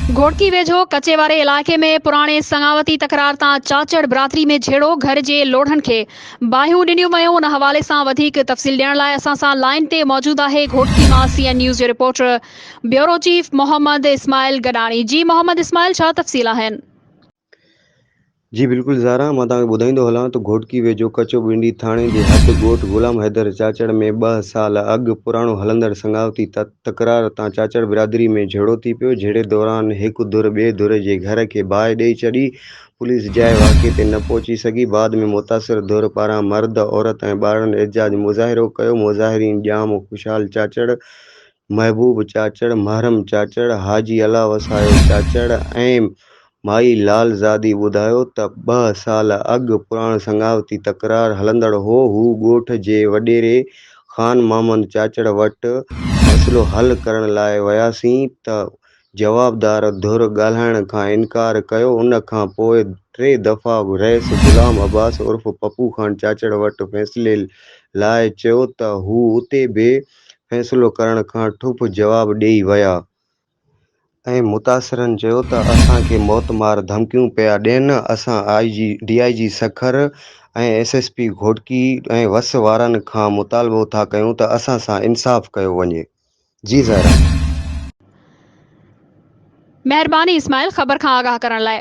گهوٽڪي ويجهو ڪچي واري علائقي ۾ پراڻي سڱاوتي تڪرار تان چاچڙ برادري ۾ جهيڙو، گهر جي لوڙهن کي باهيون ڏنيون ويون، ان حوالي سان وڌيڪ تفصيل ڏيڻ لاء اسان سان لائين تي موجود آهي گهوٽڪي مان سي اين نيوز جو reporter bureau chief Muhammad Ismail Gadani جي محمد اسماعيل ڇا تفصيل آهن. جي بلڪل زهرا مان توهان کي ٻڌائيندو هلان ته گهوٽڪي ويجهو ڪچو ٻنڊي ٿاڻي جي حد ڳوٺ غلام حيدر چاچڙ ۾ ٻه سال اڳ پراڻو هلندڙ سڱاوتي تڪرار تان چاچڙ برادري ۾ جهيڙو ٿي پيو جهيڙي دوران هڪ ڌر ٻئي ڌر جي گهر کي باهه ڏئي ڇڏي پوليس جاء واقعي تي نه پهچي سگهي بعد ۾ متاثر ڌر پاران مرد عورت ۽ ٻارڙن احتجاج مظاهرو ڪيو مظاهرين ڄام خوشحال چاچڙ محبوب چاچڙ، محرم چاچڙ، حاجي الله وسايو چاچڙ ۽ مائي لال زادي ٻڌايو ته ٻه سال اڳ پراڻ سڱاوتي تڪرار هلندڙ هو، هو ڳوٺ جي وڏيري خان محمد چاچڙ وٽ مسئلو حل ڪرڻ لاء وياسين ته جوابدار ڌر ڳالهائڻ کان انڪار ڪيو، ان کان پوء ٽي دفعا رئيس غلام عباس عرف پپو خان چاچڙ وٽ فيصلي لاء چيو ته هو اتي به فيصلو ڪرڻ کان ٺپ جواب ڏئي ويا ۽ متاثرن چيو ته اسان کي موتمار ڌمڪيون پيا ڏين، اسان I G, D I G Sukkur ۽ S S P Ghotki ۽ وس وارن کان مطالبو ٿا ڪيون ته اسان سان انصاف ڪيو وڃي. جي زهرا. مهرباني اسماعيل خبر کان آگاهه ڪرڻ لاء.